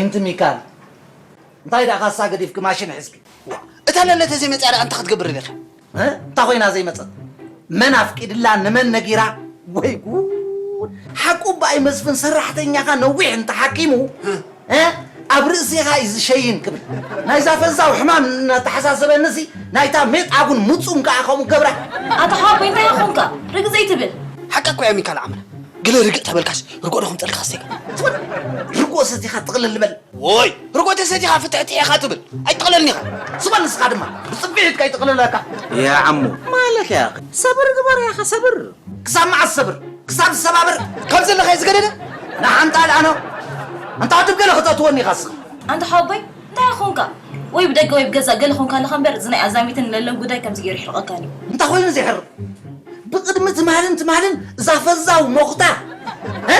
እንቲ ሚካል እንታይ ደኣ ካሳ ገዲፍኪ ማሽን ሒዝኪ? እታ ለለተ ዘይመጽኣ ደኣ እንታይ ክትገብር ኢኻ? እ? እንታይ ኮይና ዘይመጸት? መን ኣፍቂድላ ንመን ነጊራ? ወይ ጉድ! ሓቁ እባ እዩ መስፍን ሰራሕተኛኻ ነዊሕ እንተሓኪሙ እ? ኣብ ርእሲኻ እዩ ዝሸይን ክብል ናይዛ ፈዛው ሕማም እናተሓሳሰበንሲ ናይታ ሜጣጉን ምጹም ከኣ ከምኡ ገብራ። ኣታ ሓወቦይ እንታይ ይኾንካ? ርግጽ ዘይትብል? ሓቃ እኮ እያ ሚካል ዓምና። ገለ ርግእ ተበልካስ ርጎ ዶ ከምጸልካ ከስተይካ? ትበል። ርጎ ሰቲኻ ጥቕልል በል። ወይ ርጎ ተሰቲኻ ፍትሕቲ ኢኻ ትብል ኣይጥቕለልኒ ኢኻ። ዝበል ንስኻ ድማ ብጽብሒት ከይጥቕልለካ። ያ ዓሙ ማለት ያ። ሰብር ግበር ያኸ ሰብር። ክሳብ መዓስ ሰብር? ክሳብ ዝሰባብር? ካብ ዘለኻ ዝገደደ? ንሓንጣል ኣነ። ኣንታ ዕቱብ ገለ ክተእትወኒ ኢኻ እስኻ። ኣንታ ሓወቦይ እንታይ ኾንካ? ወይ ብደገ ወይ ብገዛ ገለ ኾንካ ኣለኻ እምበር እዚ ናይ ኣዛሚትን ለለን ጉዳይ ከምዚ ገይሩ ይሕርቐካን እዩ። እንታይ ኮይኑ ዘይሕርቕ? ብቕድሚ ትማልን ትማልን እዛ ፈዛው ሞኽታ እ?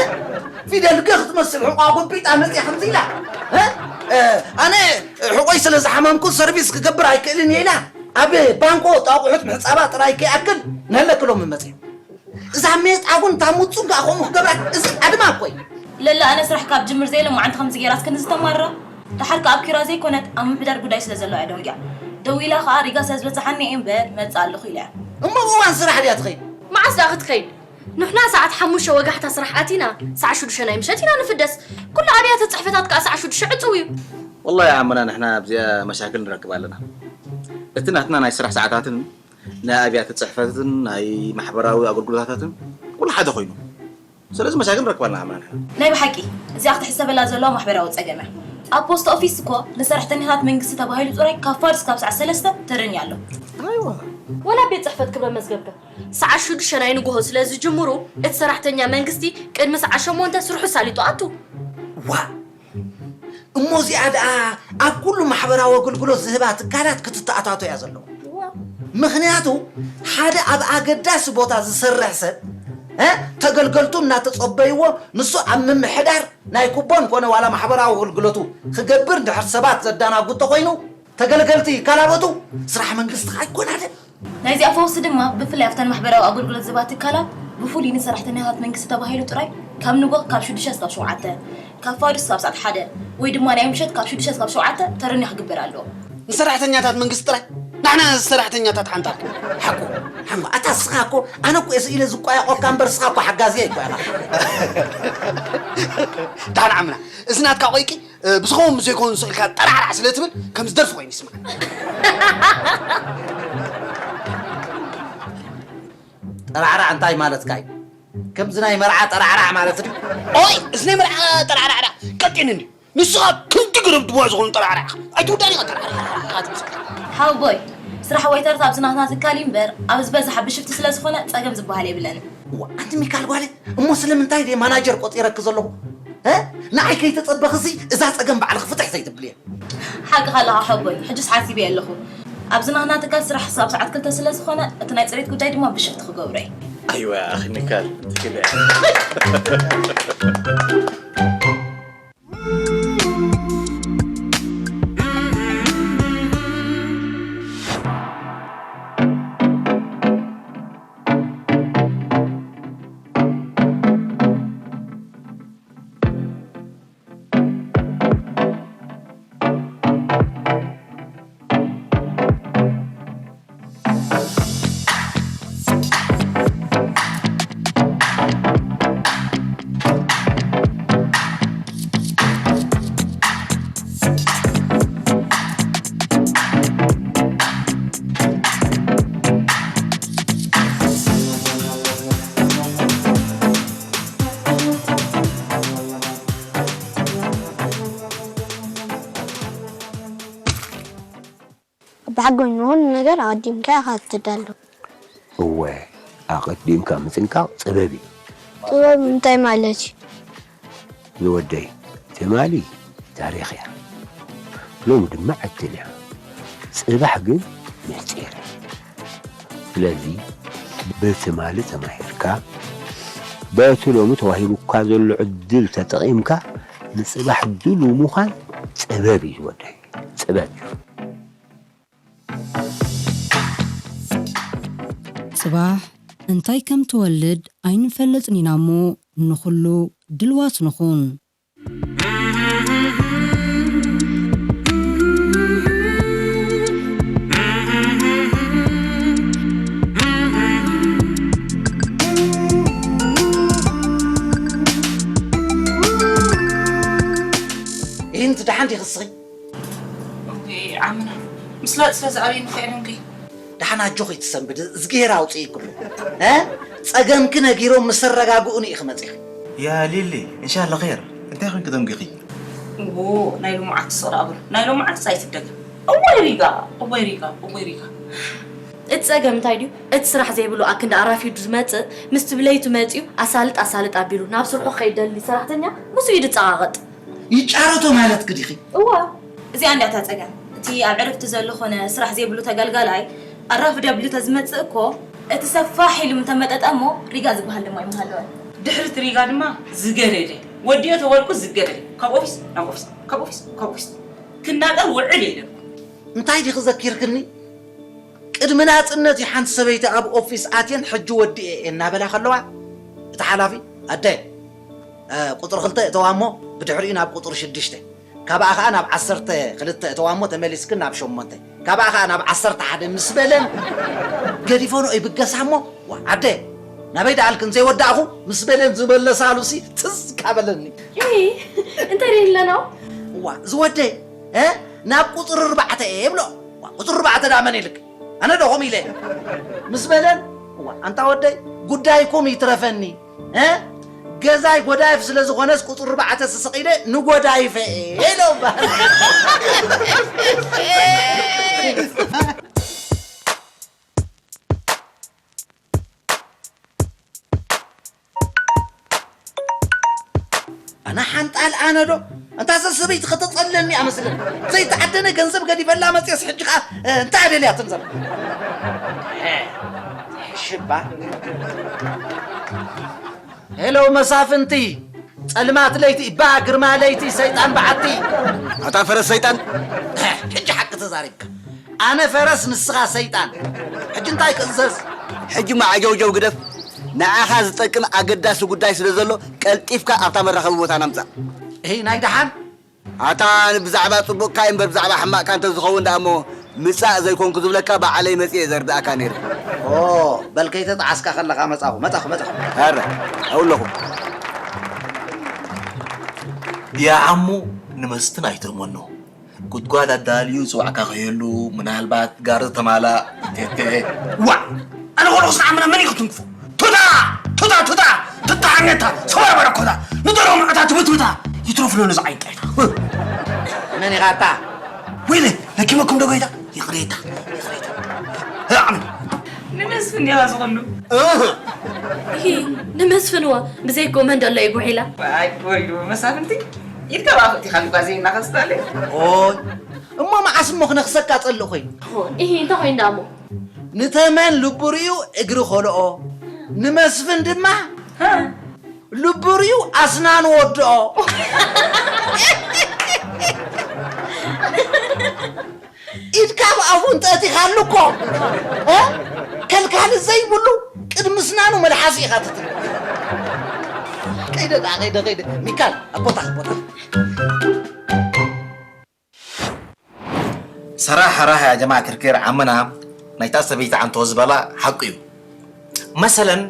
ፊደል ገ ክትመስል ሕቋ ጎቢጣ መፅያ ከምዚ ኢላ እ? ኣነ ሕቆይ ስለ ዝሓመምኩ ሰርቪስ ክገብር ኣይክእልን እየ ኢላ ኣብ ባንኮ ኣቑሑት ምሕፃባ ጥራይ ከይኣክል ንህለክሎም መፅያ። እዛ ሜጣ እውን እታ ሙጹም ከኣ ከምኡ ክገብራ እዚ ኣድማ እኮ እዩ። ለለ ኣነ ስራሕ ካብ ጅምር ዘየለ መዓንቲ ከምዚ ገይራስ ክንዚ ተማርራ። ደሓር ከኣ ኣብ ኪራ ዘይኮነት ኣብ ምምሕዳር ጉዳይ ስለ ዘለዋ እያ ደንጊያ። ደዊላ ከኣ ሪጋ ስለ ዝበጽሓኒ እየ እምበር መጽእ ኣለኹ ኢላ እያ። እሞ ብእዋን ስራሕ ድያ ትኸይድ? መዓስ ደኣ ክትከይድ? ንሕና ሰዓት ሓሙሽተ ወጋሕታ ስራሕ ኣቲና ሰዓት ሽዱሽተ ናይ ምሸት ኢና ንፍደስ። ኩሉ ኣብያተ ጽሕፈታት ከኣ ሰዓት ሽዱሽተ ዕጹው እዩ። ወላሂ ዓምና ንሕና ኣብዚኣ መሻክል ንረክብ ኣለና። እቲ ናትና ናይ ስራሕ ሰዓታትን ናይ ኣብያተ ጽሕፈትን ናይ ማሕበራዊ ኣገልግሎታትን ኩሉ ሓደ ኮይኑ። ስለዚ መሻክል ንረክብ ኣለና ዓምና ንሕና። ናይ ብሓቂ እዚኣ ክትሕሰበላ ዘለዋ ማሕበራዊ ጸገም እያ። ኣብ ፖስት ኦፊስ እኮ ንሰራሕተኛታት መንግስቲ ተባሂሉ ጥራይ ካብ ፋዱስ ካብ ሰዓት ሰለስተ ተረንዩ ኣሎ። ኣይዋ። ወላ ቤት ጽሕፈት ክብረ መዝገብከ ሰዓት ሽዱሽተ ናይ ንግሆ ስለ ዝጅምሩ እቲ ሰራሕተኛ መንግስቲ ቅድሚ ሰዓት ሸሞንተ ስርሑ ሳሊጡ ኣቱ። ዋ እሞ እዚኣ ደኣ ኣብ ኩሉ ማሕበራዊ ኣገልግሎት ዝህባ ትካላት ክትተኣታቶ እያ ዘለዎ። ምኽንያቱ ሓደ ኣብ ኣገዳሲ ቦታ ዝሰርሕ ሰብ እ ተገልገልቱ እናተጸበይዎ ንሱ ኣብ ምምሕዳር ናይ ኩቦን ኮነ ዋላ ማሕበራዊ ኣገልግሎቱ ክገብር እንድሕር ሰባት ዘዳናጉ እንተኾይኑ ተገልገልቲ ካላበቱ ስራሕ መንግስቲ ከዓ ኣይኮናደን። ናይዚኣ ፈውሲ ድማ ብፍላይ ኣብተን ማሕበራዊ ኣገልግሎት ዝህባ ትካላት ብፍሉይ ንሰራሕተኛታት መንግስቲ ተባሂሉ ጥራይ ካብ ንጎ ካብ ሽዱሽተ እስካብ ሸውዓተ፣ ካብ ፋዱስ እስካብ ሰዓት ሓደ ወይ ድማ ናይ ምሸት ካብ ሽዱሽተ እስካብ ሸውዓተ ተረኛ ክግበር ኣለዎ። ንሰራሕተኛታት መንግስቲ ጥራይ? ንሕና ሰራሕተኛታት ሓንጣል። ሓቁ፣ ሓቁ፣ ኣታ እስኻ እኮ፣ ኣነ እኮ እየ ስኢለ ዝቋየቆካ እምበር እስኻ እኮ ሓጋዚ ኣይኮንካ። ዳን ዓምና፣ እዚ ናትካ ቆይቂ እ፣ ብዝኸውን ብዘይኮኑ ስቕ ኢልካ ጠራዕራዕ ስለ ትብል ከምዚ ደርፊ ኮይኑ ይስማዕ። ጠራዕራዕ እንታይ ማለትካ እዩ? ከምዚ ናይ መርዓ ጠራዕራዕ ማለት ድዩ? ኦይ፣ እዚ ናይ መርዓ ጠራዕራዕ ደኣ ቀጢን እንድዩ። ንስኻ ክንዲ ገረብ ድዋ ዝኾኑ ጠራዕራዕ ኢኻ። ኣይትውዳእን ኢኻ ጠራዕራዕ ትብል። ሓወቦይ፣ ስራሕ ወይተርስ ኣብዚ ናትና ትካል እዩ እምበር ኣብ ዝበዝሓ ብሽፍቲ ስለ ዝኾነ ጸገም ዝበሃል የብለንን። እዋ፣ ኣንቲ ሚካል ጓለይ፣ እሞ ስለምንታይ ድየ ማናጀር ቆጺረኪ ዘለኹ? እ? ንዓይ ከይተጸበኽሲ እዛ ጸገም ባዕልኺ ፍትሕ ዘይትብልየ። ሓቅኻ ኣለኻ ሓቦይ፣ ሕጅስ ሓሲበ ኣለኹ። ኣብዚ ናህና ትካል ስራሕ ክሳብ ሰዓት ክልተ ስለ ዝኾነ፣ እቲ ናይ ጽሬት ጉዳይ ድማ ብሽፍቲ ክገብሮ እየ። ኣይዋ ኣኺ ሚካል፣ ትክእል እያ። ብሓጎኝ ንኹሉ ነገር ኣቐዲምካ ኢኻ ትዳሎ። እወ፣ ኣቐዲምካ ምጥንቃቕ ጥበብ እዩ። ጥበብ እንታይ ማለት እዩ? ዝወደይ፣ ትማሊ ታሪኽ እያ። ሎሚ ድማ ዕድል እያ። ጽባሕ ግን ምስጢር እዩ። ስለዚ፣ ብትማሊ ተማሂርካ፣ በቲ ሎሚ ተዋሂቡካ ዘሎ ዕድል ተጠቒምካ፣ ንጽባሕ ድሉው ምዃን ጥበብ እዩ ዝወደይ። ጥበብ እዩ። ጽባሕ እንታይ ከም ትወልድ ኣይንፈልጥን ኢና እሞ፣ ንኹሉ ድልዋት ንኹን። ዲኺ እስኺ? ኦኬ፣ ዓምና። ምስላጥ ስለ ዝኣብየኒ ከይደንኪ። ደሓን ኣጆኺ ትሰንብድ፣ እዝግሄር ኣውፅኢክሉ። እ? ፀገምኪ ነጊሮም ምስ ኣረጋግኡኒ ኢኺ መፂኺ። ያ ሊሊ፣ እንሻላ ኸይር። እንታይ ኾንኪ ደንጊኺ? እዎ፣ ናይ ሎምዓት ስቕራ እብሎ። ናይ ሎምዓት ኣይትደገም። እዋይ ሪጋ፣ እዋይ ሪጋ፣ እዋይ ሪጋ። እቲ ጸገም እንታይ ድዩ? እቲ ስራሕ ዘይብሉ ኣክንዲ ኣራፊዱ ዝመጽእ፣ ምስቲ ብለይቱ መጺኡ ኣሳልጥ ኣሳልጥ ኣቢሉ ናብ ስርሑ ከይደሊ ሰራሕተኛ ምስኡ እዩ ዝጸቓቐጥ። ይጫረቶ ማለትኪ ዲኺ? እዋ። እዚኣ እንድያ እታ ጸገም። እቲ ኣብ ዕረፍቲ ዘሎ ኾነ ስራሕ ዘይብሉ ተገልጋላይ ኣራፊዱ ኣቢሉ ተዝመጽእ እኮ፣ እቲ ሰብ ፋሕ ኢሉ ምተመጠጠ እሞ ሪጋ ዝበሃል ድማ ኣይምሃለወን። ድሕሪ እቲ ሪጋ ድማ ዝገደደ፣ ወዲኦ ተበልኩ ዝገደደ፣ ካብ ኦፊስ ናብ ኦፊስ፣ ካብ ኦፊስ ካብ ኦፊስ ክናጠር ውዕል የለን። እንታይ ዲኺ ዘኪርክኒ? ቅድሚ ናጽነት እዩ ሓንቲ ሰበይቲ ኣብ ኦፊስ ኣትየን ሕጂ ወዲኤ እየ እናበላ ከለዋ፣ እቲ ሓላፊ፣ ኣደ፣ እ፣ ቁጽሪ ክልተ እተዋ እሞ ብድሕሪኡ ናብ ቁጽሪ ሽዱሽተ፣ ካብኣ ኸኣ ናብ ዓሰርተ ክልተ እተዋ እሞ ተመሊስክን ናብ ሸሞንተ፣ ካብኣ ኸኣ ናብ ዓሰርተ ሓደ ምስ በለን ገዲፈንኦ ይብገሳ እሞ፣ ዋ፣ ኣደ፣ ናበይ ደኣልክን ዘይወዳእኹ ምስ በለን ዝመለሳሉሲ ትዝ ካበለኒ። እይ፣ እንታይ ደይ ኣለና? ዋ፣ ዝወደይ፣ እ፣ ናብ ቁጽሪ ኣርባዕተ እየ ይብሎ። ዋ፣ ቁጽሪ ኣርባዕተ ደኣ መን ኢልክ? ኣነ ዶ ከምኡ ኢለ? ምስ በለን፣ እዋ፣ ኣንታ ወደይ፣ ጉዳይኩም ይትረፈኒ፣ እ? ገዛይ ጎዳይፍ ስለ ዝኾነስ ቁጽሪ ኣርባዕተ ስስቕ ኢለ ንጎዳይፈ እየ ኢለ እምበኣር። ኣነ ሓንጣል ኣነ ዶ? እንታ እዛ ሰበይቲ ከተጸልለኒ እያ መስለኒ። ዘይተዓደነ ገንዘብ ገዲፈላ መጽየስ ሕጂ ከኣ፣ እ፣ እንታይ ደልያ ትንዘር? ሄ፣ ሽባ። ሄሎ መሳፍንቲ፣ ጸልማት ለይቲ፣ እባ ግርማ ለይቲ፣ ሰይጣን በዓቲ። ኣታ ፈረስ ሰይጣን። ሄ፣ ሕጂ ሓቂ ተዛሪብካ። ኣነ ፈረስ ንስኻ ሰይጣን። ሕጂ እንታይ ክእዘዝ? ሕጂ ማዓጀውጀው ግደፍ። ንዓኻ ዝጠቅም ኣገዳሲ ጉዳይ ስለ ዘሎ ቀልጢፍካ ኣብታ መራኸቢ ቦታና ምጻእ። እሂ ናይ ደሓን? ኣታ ብዛዕባ ጽቡቕካ እምበር ብዛዕባ ሕማቕካ እንተ ዝኸውን ደኣ እሞ ምጻእ ዘይኮንኩ ዝብለካ ባዕለይ መጺኤ ዘርድኣካ ነይረ። ኦ፣ በል ከይተጠዓስካ ከለኻ መጻኹ፣ መጻኹ፣ መጻኹ። ኣረ፣ ኣብኡ ኣለኹ። ያ ዓሙ ንመስፍን ኣይትእመኖ። ጉድጓድ ኣዳልዩ ጽዋዕካ ከየሉ፣ ምናልባት ጋሪ ተማላእ፣ ቴቴ። ዋእ! ኣነ ኮለኹስ ንዓመና መን እዩ ክትንክፎ? ቱታ! ቱታ! ቱታ! ትተሓኔታ! ሰባርበረ ኮታ! ንደሮም ዕታ ትብትብታ! ይትረፍሎ ነዚ ዓይንጣይታ! መን ኢኻ ኣታ? ወይለ! ለኪመኩም ዶ ጎይታ? ይቕሬታ! ይቕሬታ! ኣዕምን! ንመስፍን ዲኻ ዝኹሉ? እህ! እሂ፣ ንመስፍን እዋ፣ ብዘይኮ መን ደሎ እዩ ጉሒላ? ኣይ፣ ወሪዱ መሳፍንቲ! ኢድካ ብኣፍእቲ ካልእ ጓዘይ እናኸስታለ። ኦይ፣ እሞ መዓስ እሞ ክነኽሰካ ጸልእ ኮይኑ? እሂ፣ እንታይ ኮይኑ ደኣ እሞ? ንተመን ልቡ ርእዩ እግሪ ኾልኦ፣ ንመስፍን ድማ ሃ? ልቡ ርእዩ ኣስናኑ ወድኦ። ኢድካ ኣብ ኣፉ እንተእቲኻሉ እኮ፣ እ? ከልካሊ ዘይብሉ ቅድሚ ስናኑ መልሓሱ ኢኻ ትትብል። ከይደ ደኣ፣ ከይደ፣ ከይደ። ሚካል፣ ኣብ ቦታኻ፣ ቦታኻ። ሰራሕ ራሕ ያ ጀማዓ ክርክር ዓምና ናይታ ሰበይቲ ዓንቶ ዝበላ ሓቁ እዩ። መሰለን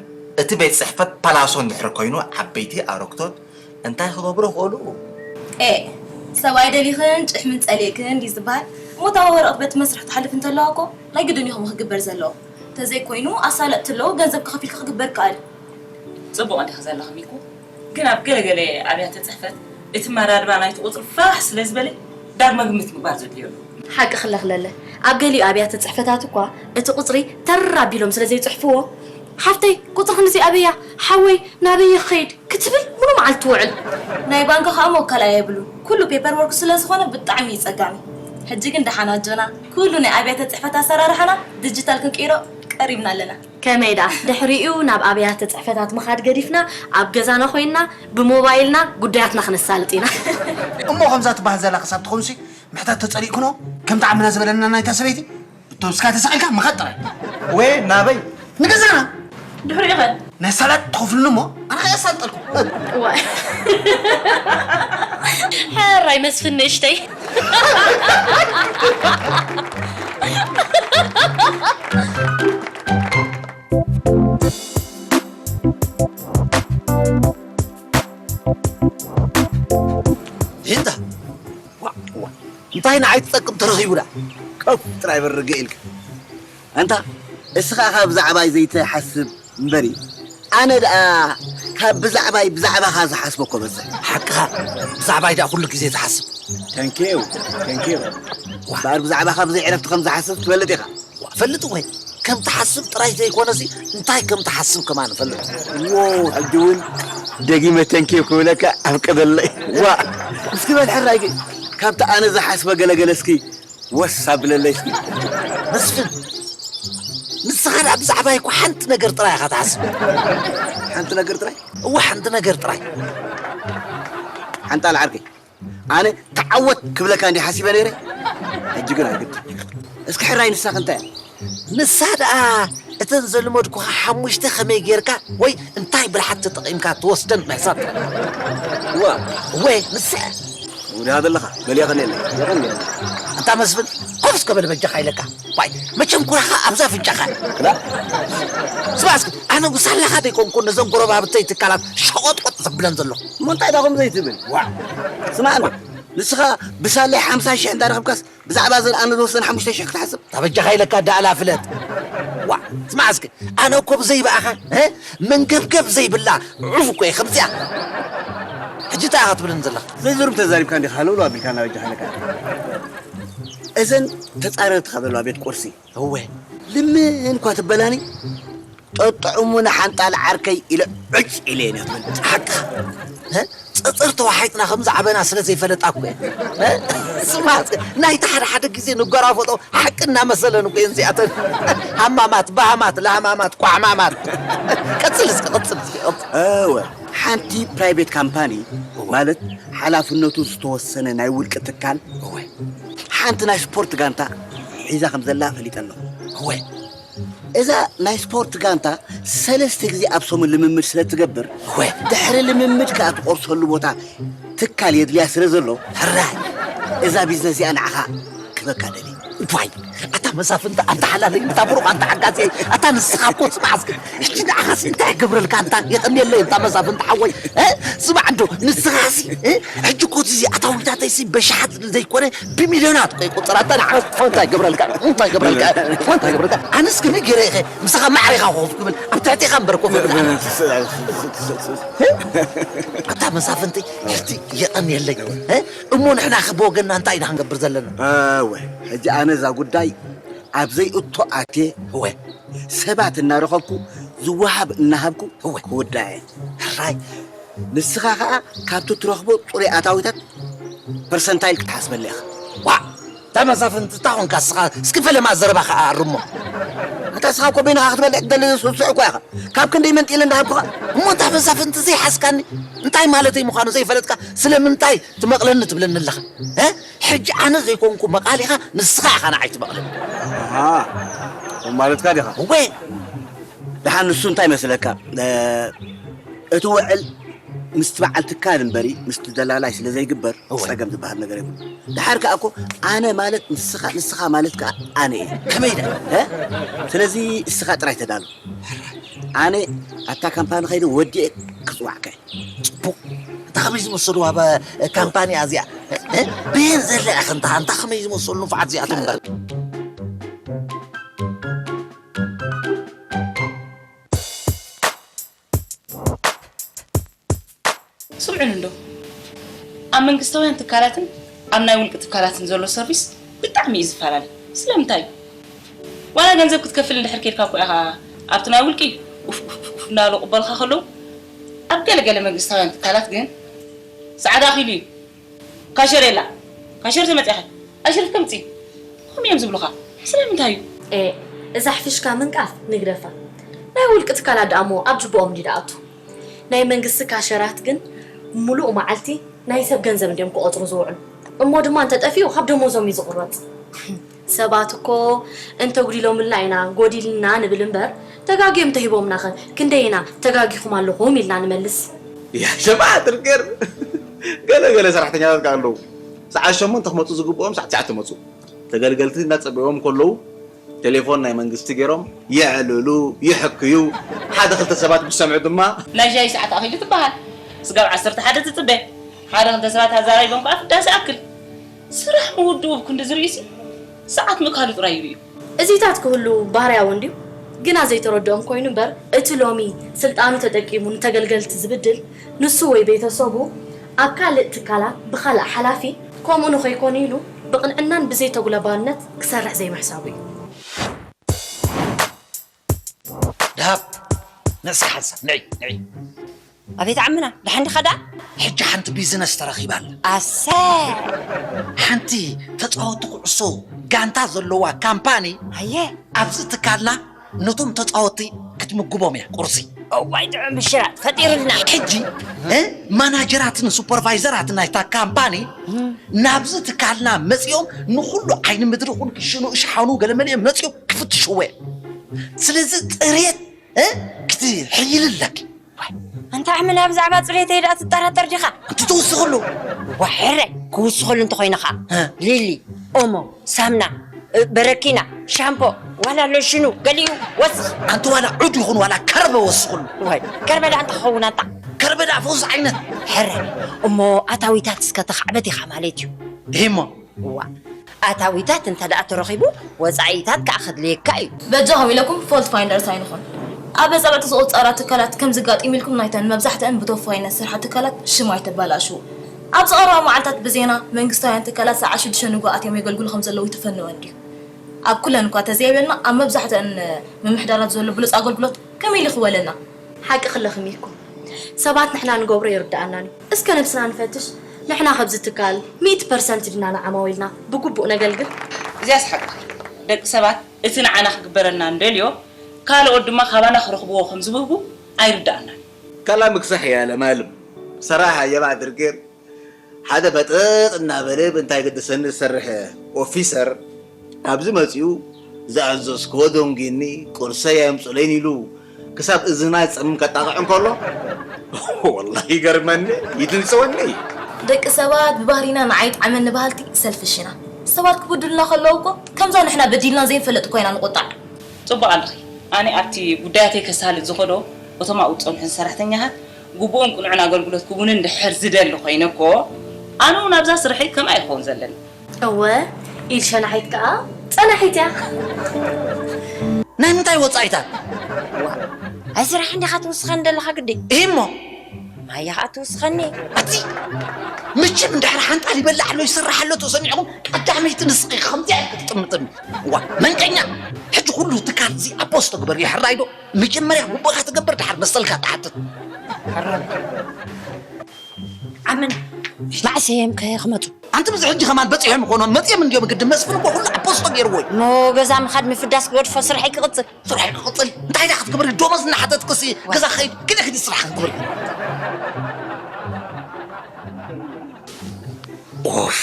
እቲ ቤት ጽሕፈት ፓላሶ እንድሕር ኮይኑ ዓበይቲ ኣረግቶት እንታይ ክገብሩ ይኽእሉ? ኤ፣ ሰብኣይ ደሊኽን ጭሕምን ጸሊእክን ድዩ ዝበሃል? እሞ እታ ወረቐት በቲ መስርሕ ትሓልፍ እንተለዋ እኮ ናይ ግድን እዩ ከምኡ ክግበር ዘለዎ። እንተዘይኮይኑ ኣሳለጥቲ ኣለዉ፣ ገንዘብ ከኸፊልካ ክግበር ይከኣል። ጽቡቕ እንዲኺ ዘለኺ ሚኩ፣ ግን ኣብ ገለገለ ኣብያተ ጽሕፈት እቲ መራድባ ናይቲ ቁጽሪ ፋሕ ስለ ዝበለ ዳግመ ግምት ምግባር ዘድልዮ ኣሎ። ሓቂ ክለኽለለ፣ ኣብ ገሊኡ ኣብያተ ጽሕፈታት እኳ እቲ ቁጽሪ ተር ኣቢሎም ስለ ዘይጽሕፍዎ፣ ሓፍተይ ቁጽሪ ክንድዚ ኣበያ፣ ሓወይ ናበይ ይኸይድ ክትብል ሙሉ መዓልቲ ትውዕል። ናይ ባንክ ከኣ መወከላ የብሉን። ኩሉ ፔፐር ወርክ ስለ ዝኾነ ብጣዕሚ እዩ ጸጋሚ። ሕጂ ግን ደሓን ኣጆና፣ ኩሉ ናይ ኣብያተ ጽሕፈት ኣሰራርሓና ዲጂታል ክንቅይሮ ቀሪብና ኣለና። ከመይ ደኣ፣ ድሕሪኡ ናብ ኣብያተ ጽሕፈታት ምኻድ ገዲፍና፣ ኣብ ገዛና ኮይንና ብሞባይልና ጉዳያትና ክነሳልጥ ኢና። እሞ ከምዛ ትበሃል ዘላ ክሳብ ትኾንሲ፣ ምሕታት ተጸሊእክኖ፣ ከምቲ ዓምና ዝበለና ናይታ ሰበይቲ፣ እቶ እስካ ተሰቒልካ ምኻድ ጥራይ። ወይ ናበይ? ንገዛና። ድሕሪኡ ኸ? ናይ ሳላጥ ትኸፍሉኒ እሞ፣ ኣነ ኸኣ የሳልጠልኩም። እዋ። ሕራይ መስፍን ንእሽተይ። ሂንታ። ዋ፣ ንዓይ ትጠቅም ተረኺቡ ደኣ። ኮፍ ጥራይ በል ርግእ ኢልካ። ኣንታ እስኻ ካብ ብዛዕባይ ዘይትሓስብ እምበሪ፣ ኣነ ደኣ ካብ ብዛዕባይ ብዛዕባኻ ዝሓስቦ እኮ በዝሕ። ሓቅኻ፣ ብዛዕባይ ደኣ ኩሉ ግዜ ትሓስብ። ተንኪው፣ ተንኪው። እምበኣር ብዛዕባኻ ብዘይ ዕረፍቲ ከም ዝሓስብ ትፈልጥ ኢኻ። ዋ፣ ፈልጥ ወይ? ከም ትሓስብ ጥራይ ዘይኮነሲ፣ እንታይ ከም ትሓስብ ከማን እፈልጥ። ዎ፣ ሕጂ እውን ደጊመ ተንኪው ክብለካ ኣብ ቀደለይ። ዋ። እስኪ በል ሕራይ ግን፣ ካብቲ ኣነ ዝሓስበ ገለገለ እስኪ ወስ ኣብለለይ እስኪ። መስፍን፣ ንስኻ ደኣ ብዛዕባይ እኮ ሓንቲ ነገር ጥራይ ኢኻ ትሓስብ። ሓንቲ ነገር ጥራይ? እወ፣ ሓንቲ ነገር ጥራይ። ሓንጣል ዓርከይ፣ ኣነ ተዓወት ክብለካ እንዲ ሓሲበ ነይረ። ሕጂ ግን ኣይግድን። እስኪ ሕራይ ንሳኺ እንታይ እያ? ንሳ ደኣ እተን ዘልመድኩኻ ሓሙሽተ ከመይ ጌርካ ወይ እንታይ ብልሓት ተጠቒምካ ትወስደን ምሕሳብ ጥራይ። እዋ። እወ፣ ንሳ እያ። ወዲኻ ዘለኻ በል የቐንየለይ፣ የቐንየለይ። ኣንታ መስፍን፣ ኮፍ እስከ በል በጃኻ ኢለካ። ዋይ፣ መቸም ኩራኻ ኣብዛ ኣፍንጫኻ። ክላ? ስማዕ እስኪ፣ ኣነ ውሳላኻ ደይኮንኩ ነዘን ጎረባብተይ ትካላት ሸቖጥቆጥ ዘብለን ዘለኹ። እሞ እንታይ ደኣ ከምኡ ዘይትብል? ዋ። ስማዕ እንዶ፣ ንስኻ ብሳለይ ሓምሳ ሽሕ እንዳረኸብካስ ብዛዕባ እዘን ኣነ ዝወሰን ሓሙሽተ ሽሕ ክትሓስብ? እታ በጃኻ ኢለካ ደኣ ኣላ ፍለጥ። ዋ፣ ስማዕ እስኪ፣ ኣነ እኮ ብዘይ ብኣኻ፣ እ? መንገብገብ ዘይብላ ዑፍ እኮ እየ ከምዚኣ። ሕጂ እንታይ ኢኻ ትብለኒ ዘለኻ? ዘይዝሩም ተዛሪብካ እንዲኻ ሃለውለው ኣቢልካ እናበጃኻ ኣለካ። እዘን ተጻረርቲ ካብ ዘለዋ ቤት ቁርሲ እወ። ልምን እኳ ትበላኒ፣ ጠጥዑሙኒ ሓንጣል ዓርከይ ኢለ ዕጭ ኢለ እየ ትብል። ሓቅኻ። እ? ጸጸር ተዋሒጥና ከም ዝዓበና ስለ ዘይፈለጣ እኮ እየ። እ? ስማዕ፣ ናይታ ሓደ ሓደ ግዜ ንጎራፈጦ ሓቂ እናመሰለን እኮ እየን እዚኣተን። ሃማማት፣ ባሃማት፣ ላህማማት፣ ኳሕማማት። ቀጽል እስኪ፣ ቀጽል እስኪ፣ ቀጽል። እወ፣ ሓንቲ ፕራይቬት ካምፓኒ ማለት ሓላፍነቱ ዝተወሰነ ናይ ውልቂ ትካል እወ። ሓንቲ ናይ ስፖርት ጋንታ ሒዛ ከም ዘላ ፈሊጠ ኣለኹ። እወ። እዛ ናይ ስፖርት ጋንታ ሰለስተ ግዜ ኣብ ሰሙን ልምምድ ስለ ትገብር፣ እወ። ድሕሪ ልምምድ ከኣ ትቆርሰሉ ቦታ ትካል የድልያ ስለ ዘሎ፣ ሕራይ እዛ ቢዝነስ እዚኣ ንዓኻ ክበካ ደሊ። ዋይ፣ ኣታ መሳፍንቲ፣ ኣንታ ሓላለይ፣ ኣንታ ብሩኽ፣ ኣንታ ሓጋዚ፣ ኣታ ንስኻ እኮ ስማዕ እስኪ፣ ሕጂ ንዓኻሲ እንታይ ክገብረልካ፣ ኣንታ የቐንየለይ፣ ኣንታ መሳፍንቲ ሓወይ፣ እ? ስማዕ እንዶ፣ ንስኻሲ፣ እ? ሕጂ እኮ እዚ ኣታዊታተይሲ በሽሓት ዘይኮነ ብሚልዮናት እኮ ይቁጸር። ኣታ ንዓኻስ እንታይ ክገብረልካ፣ እንታይ ክገብረልካ፣ እንታይ ክገብረልካ? ኣነስ ግን ገይረ ኢኸ ምሳኻ ማዕረ ኢኻ ኮፍ ክብል፣ ኣብ ትሕቴኻ እምበር ኮፍ ክብል። ኣታ መሳፍንቲ፣ ሕጂ የቐንየለይ፣ እ? እሞ ንሕና ከ ብወገንና እንታይ ኢና ክንገብር ዘለና? እወ፣ ሕጂ ኣነ እዛ ጉዳይ ኣብ ዘይእቶ ኣትየ፣ እወ። ሰባት እናረኸብኩ፣ ዝወሃብ እናሃብኩ እወ። ክውዳእ እየ። ሕራይ፣ ንስኻ ኸኣ ካብቲ ትረኽቦ ጽሩይ ኣታዊታት ፐርሰንታይል ክትሓስበለይ ኢኻ። ዋእ! እታ መሳፍንቲ እታ ኾንካ እስኻ፣ እስኪ ፈለማ ዘረባኻ ኣርሞ። ኣታ እስኻ እኮ በይንኻ ክትበልዕ ትደሊ ስሱዕ እኳ ኢኻ። ካብ ክንደይ መንጢለ እንዳሃብኩኻ። እሞ እታ መሳፍንቲ ዘይሓዝካኒ፣ እንታይ ማለተይ ምዃኑ ዘይፈለጥካ ስለምንታይ ትመቕለኒ ትብለኒ ኣለኻ? እ? ሕጂ ኣነ ዘይኮንኩ መቓሊኻ ንስኻ ኢኻ ንዓይ ትመቕለኒ። ኣሃ፣ ማለትካ ዲኻ? እወ። ደሓን ንሱ እንታይ መስለካ? እ፣ እቲ ውዕል ምስቲ በዓል ትካል እምበሪ ምስቲ ደላላይ ስለ ዘይግበር እወ። ጸገም ዝበሃል ነገር የብሉ። ደሓር ከኣ እኮ ኣነ ማለት ንስኻ፣ ንስኻ ማለት ከኣ ኣነ እየ። ከመይ ደኣ? እ? ስለዚ እስኻ ጥራይ ተዳሉ። ኣነ ኣብታ ካምፓኒ ከይደ ወዲኤ ክጽዋዕካ እየ። ጽቡቕ። እንታ ከመይ ዝመሰሉ ኣብ ካምፓኒ እዚኣ? እ? በየን ዘላ ኢኺ እንታ፣ እንታ ከመይ ዝመሰሉ ንፉዓት እዚኣቶም እምበር። ስምዑኒ እንዶ፣ ኣብ መንግስታውያን ትካላትን ኣብ ናይ ውልቂ ትካላትን ዘሎ ሰርቪስ ብጣዕሚ እዩ ዝፈላለ። ስለምንታይ እዩ? ዋላ ገንዘብ ክትከፍል እንድሕር ኬድካ እኮ ኢኻ ኣብቲ ናይ ውልቂ ኡፍ ኡፍ ኡፍ ኡፍ እናበሉ ክቕበሉኻ ከለዉ፣ ኣብ ገለገለ መንግስታውያን ትካላት ግን ጻዕዳ ኣኺሉ እዩ። ካሸር የላ። ካሸር ተመጺኻ። ኣሽሪፍ ከምጺ። ከምኡ እዮም ዝብሉኻ። ስለምንታይ እዩ? ኤ፣ እዛ ሕፊሽካ ምንቃፍ ንግደፋ። ናይ ውልቂ ትካላት ደኣ እሞ ኣብ ጅብኦም እንዲ ደኣቱ። ናይ መንግስቲ ካሸራት ግን ሙሉእ መዓልቲ ናይ ሰብ ገንዘብ እንድዮም ክቖጽሩ ዝውዕሉ። እሞ ድማ እንተጠፊኡ ካብ ደሞዞም እዩ ዝቑረጽ። ሰባት እኮ እንተጉዲሎምልና ኢና ጎዲልና ንብል እምበር፣ ተጋግዮም እንተሂቦምናኸ ክንደይ ኢና ተጋጊኹም ኣለኹም ኢልና ንመልስ? ያ ሸምዓ ጥርቅር። ገለ ገለ ሰራሕተኛታት ከኣ ኣለዉ። ሰዓት ሸሞንተ ክመጹ ዝግብኦም ሰዓት ትሽዓተ መጹ። ተገልገልቲ እናጸበይዎም ከለዉ ቴሌፎን ናይ መንግስቲ ገይሮም የዕልሉ፣ ይሕክዩ። ሓደ ክልተ ሰባት ምስ ሰምዑ ድማ ናይ ሻሂ ሰዓት ኣኺሉ ትበሃል። ስጋብ ዓሰርተ ሓደ ትጽበ። ሓደ ክልተ ሰባት ኣዛራሪቦም ከኣ ፍዳስ ይኣክል። ስራሕ ምውድኡ ብክንዲ ዝርእሲ ሰዓት ምእካሉ ጥራይ ይርእዩ። እዚታት ክህሉ ባህርያዊ እንድዩ፣ ግና ዘይተረድኦም ኮይኑ እምበር፣ እቲ ሎሚ ስልጣኑ ተጠቂሙ ንተገልገልቲ ዝብድል፣ ንሱ ወይ ቤተሰቡ ኣብ ካልእ ትካላት ብኻልእ ሓላፊ ከምኡ ንኸይኮኑ ኢሉ ብቕንዕናን ብዘይተጉላባነት ክሰርሕ ዘይምሕሳቡ እዩ። ደሃብ፣ ንዕስኪ ሓንሳብ ንዒ ንዒ። ኣቤት ዓምና፣ ደሓን ዲኻ ደኣ? ሕጂ ሓንቲ ቢዝነስ ተረኺባ ኣላ። ኣሰ ሓንቲ ተጻወቲ ኩዕሶ ጋንታ ዘለዋ ካምፓኒ ኣየ ኣብዚ ትካልና ነቶም ተጻወቲ ክትምግቦም እያ ቁርሲ። እዋይ ጥዑም ብሽራ ፈጢርልና። ሕጂ እ፣ ማናጀራትን ሱፐርቫይዘራትን ናይታ ካምፓኒ ናብዚ ትካልና መጺኦም ንኹሉ ዓይኒ ምድሪ ኹን ክሽኑ እሽሓኑ ገለመለ እዮም መጺኦም ክፍትሽዎ እዮም። ስለዚ ጽሬት እ፣ ክትሕይል ኣለኪ። ኣንታ ኣሕምና ብዛዕባ ጽሬተይ ደኣ ትጠራጠር ዲኻ? ኣንቲ ትውስኽሉ። ዋሕረ ክውስኸሉ እንተኾይንኻ እ። ሊሊ፣ ኦሞ፣ ሳምና፣ እ፣ በረኪና፣ ሻምፖ፣ ዋላ ሎሽኑ ገሊኡ ወስኽ። ኣንቲ ዋላ ዑድ ይኹን ዋላ ከርበ ወስኽሉ። ወይ ከርበ ደኣ እንታይ ክኸውን ኣንታ? ከርበ ደኣ ፈውሲ ዓይነት። ሕረ እሞ ኣታዊታት እስከ ተኻዕበት ኢኻ ማለት እዩ። ይሄሞ እዋ ኣታዊታት እንተ ደኣ ተረኺቡ ወጻኢታት ከኣ ከድልየካ እዩ። በጃኹም ኢለኩም ፎልት ፋይንደርስ ኣይንኹን። ኣብ ኣጻብዕቲ ዝቑጸራ ትካላት ከም ዝጋጢም ኢልኩም ናይተን መብዛሕትአን ብተወፋይነት ዝሰርሓ ትካላት ሽም ኣይተባላሽዉ። ኣብዚ ቀረባ መዓልታት ብዜና መንግስታውያን ትካላት ሰዓት ሽዱሽተ ንግሆ ኣትዮም የገልግሉ ከም ዘለዉ ይተፈነወ እንድዩ። ኣብ ኩለን እኳ ተዘየበልና ኣብ መብዛሕትአን ምምሕዳራት ዘሎ ብሉጽ ኣገልግሎት ከመይ ኢሉ ይኽወለና? ሓቂ ክለኺ ሚኩ፣ ሰባት ንሕና ንገብሮ ኣይርድኣናን እዩ። እስከ ነብስና ንፈትሽ፣ ንሕና ከብዚ ትካል ሚእቲ ፐርሰንት ዲና ንዓማዊልና ብግቡእ ነገልግል? እዚኣስ ሓቅኺ። ደቂ ሰባት እቲ ንዓና ክግበረልና እንደልዮ ካልኦት ድማ ካባና ክረኽብዎ ከም ዝብህጉ ኣይርድኣናን እዩ። ካላ ምክሳሕ እያ ለማልም ሰራሕ ኣየባ ድርጌር ሓደ ፈጠጥ እናበለ ብእንታይ ገደሰኒ ዝሰርሕ ኦፊሰር ኣብዚ መጺኡ ዝኣዘዝክዎ ደንጒኒ ቁርሰይ ኣየምጽኡለይን ኢሉ ክሳብ እዝና ዝጸምም ከጣቕዕ እንከሎ ወላሂ ይገርመኒ ይድንጽወኒ እዩ። ደቂ ሰባት ብባህሪና ንዓይ ይጥዓመኒ በሃልቲ ሰልፍሽ ኢና። ሰባት ክብድሉና ከለዉ እኮ ከምዛ ንሕና በዲልና ዘይንፈልጥ እኮ ኢና ንቑጣዕ። ጽቡቕ ኣለኺ። ኣነ ኣብቲ ጉዳያተይ ከሳልጥ ዝኸዶ እቶም ኣብኡ ዝጸንሑኒ ሰራሕተኛታት ግቡእን ቅኑዕን ኣገልግሎት ክቡኒ እንድሕር ዝደሊ ኮይነ እኮ ኣነ እውን ኣብዛ ስርሐይ ከምኣ እየ ክኸውን ዘለኒ። እወ ኢድ ሸናሒት ከኣ ጸናሒት እያ። ናይ ምንታይ ወጻኢታት? ኣይ ስራሕ እንዲኻ ትውስኸኒ ዘለኻ ግዲ። እሞ ማያ ኸኣ ትውስኸኒ። ኣቲ መቸም እንድሕር ሓንጣል ይበልዕ ኣሎ ይስራሕ ኣሎ ተሰሚዕኹም ቀዳመይቲ ንስኺ ከምዚኣ ክትጥምጥም ዋ መንቀኛ ሕጂ ኩሉ ትካል እዚ ኣቦስ ተግበር ይሕራይ ዶ መጀመርያ ጉቦኻ ትገብር ድሓር መሰልካ ትሓትት ዓምን ማዕሰ እዮም ከ ክመፁ ኣንቲ ብዚ ሕጂ ከማን በፂሖም ይኾኖም መፂኦም እንዲዮም ግዲ መስፍን እኮ ኩሉ ኣፖስቶ ገይርዎ እዩ ሞ ገዛ ምኻድ ምፍዳስ ክገድፎ ስርሐይ ክቕፅል ስርሐይ ክቕፅል እንታይ ዳ ክትግብር ዶመዝ እናሓተትክሲ ገዛ ኸይድ ግደ ኪዲ ስራሕ ክትግብር ኡፍ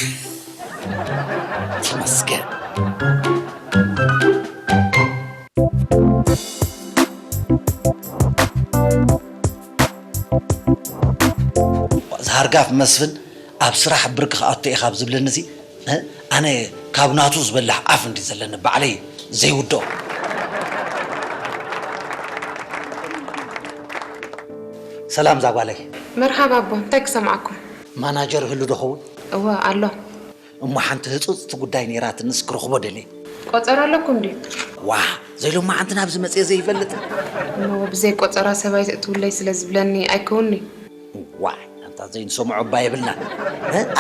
ተመስገን እዛ ሃርጋፍ መስፍን ኣብ ስራሕ ብርክ ክኣቱ ኢኻ ኣብ ዝብለኒ እዚ ኣነ ካብ ናቱ ዝበልሕ ኣፍ እንዲ ዘለኒ ባዕለይ ዘይውድኦ ሰላም ዛጓለይ መርሓባ ኣቦ እንታይ ክሰምዓኩም ማናጀር ህሉ ዶ ኸውን እወ ኣሎ እሞ ሓንቲ ህፁፅ እቲ ጉዳይ ነይራትንስ ክረኽቦ ደልየ ቆፀራ ኣለኩም ድዩ ዋ ዘይሎማዓንቲ ናብዚ መፅየ ዘይፈልጥ እሞ ብዘይ ቆፀራ ሰብ ኣይተእትውለይ ስለ ዝብለኒ ኣይከውንኒ ዋይ ኣንታ ዘይንሰምዖ እባ የብልና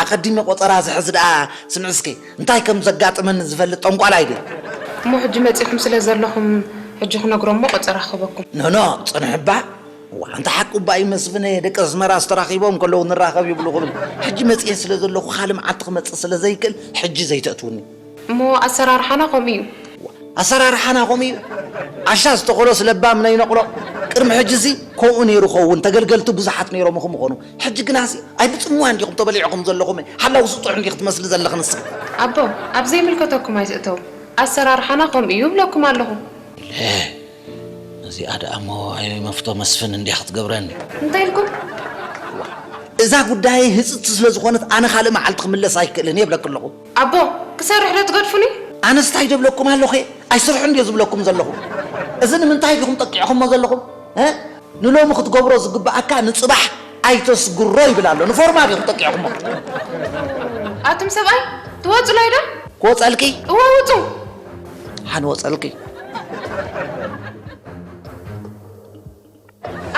ኣቐዲመ ቆፀራ ዝሕዝ ደኣ ስምዒ እስኪ እንታይ ከም ዘጋጥመኒ ዝፈልጥ ጠንቋላይ ድየ እሞ ሕጂ መፂኹም ስለ ዘለኹም ሕጂ ክነግሮ እሞ ቆፀራ ክህበኩም ኖኖ ፅንሕ እባ ዋንታ ሓቁ እባ እዩ መስፍነ ደቂ ኣስመራ ዝተራኺቦም ከለዉ ንራኸብ ይብሉ ክብል ሕጂ መፅየ ስለ ዘለኹ ካልእ መዓልቲ ክመፅእ ስለ ዘይክእል ሕጂ ዘይተእትውኒ እሞ ኣሰራርሓና ከምኡ እዩ ኣሰራርሓና ከምኡ እዩ ዓሻ ዝተኸሎ ስለባም ነይነቕሎ ቅድሚ ሕጂ እዚ ከምኡ ነይሩ ኸውን ተገልገልቲ ብዙሓት ነይሮምኹም ምኾኑ ሕጂ ግናሲ ኣይ ብፅምዋ እንዲኹም ተበሊዕኹም ዘለኹም ሓላው ስጡሕ እንዲኹ ትመስሊ ዘለኽንስ ኣቦ ኣብ ዘይምልከተኩም ኣይትእተው ኣሰራርሓና ከምኡ እዩ እብለኩም ኣለኹ እዚኣ ደኣ እሞ ኣይመፍቶ መስፍን እንዲያ ክትገብረኒ እንታይ ኢልኩም እዛ ጉዳየይ ህፅቲ ስለ ዝኾነት ኣነ ካልእ መዓልቲ ክምለስ ኣይክእልን እየ ብለኪ ኣለኹ ኣቦ ክሰርሕ ዶ ትገድፉኒ ኣነስ እንታይ ዶ ብለኩም ኣለኹ ኣይስርሑ እንድዮ ዝብለኩም ዘለኹ እዚ ንምንታይ ዲኹም ጠቂዕኹሞ ዘለኹም ንሎሚ ክትገብሮ ዝግብኣካ ንፅባሕ ኣይተስግሮ ይብል ኣሎ ንፎርማ ዲኹም ጠቂዕኹሞ ኣቱም ሰብኣይ ትወጹ ላይዶ? ክወጸልኪ? እወ ውጹ። ሓን ወጸልኪ።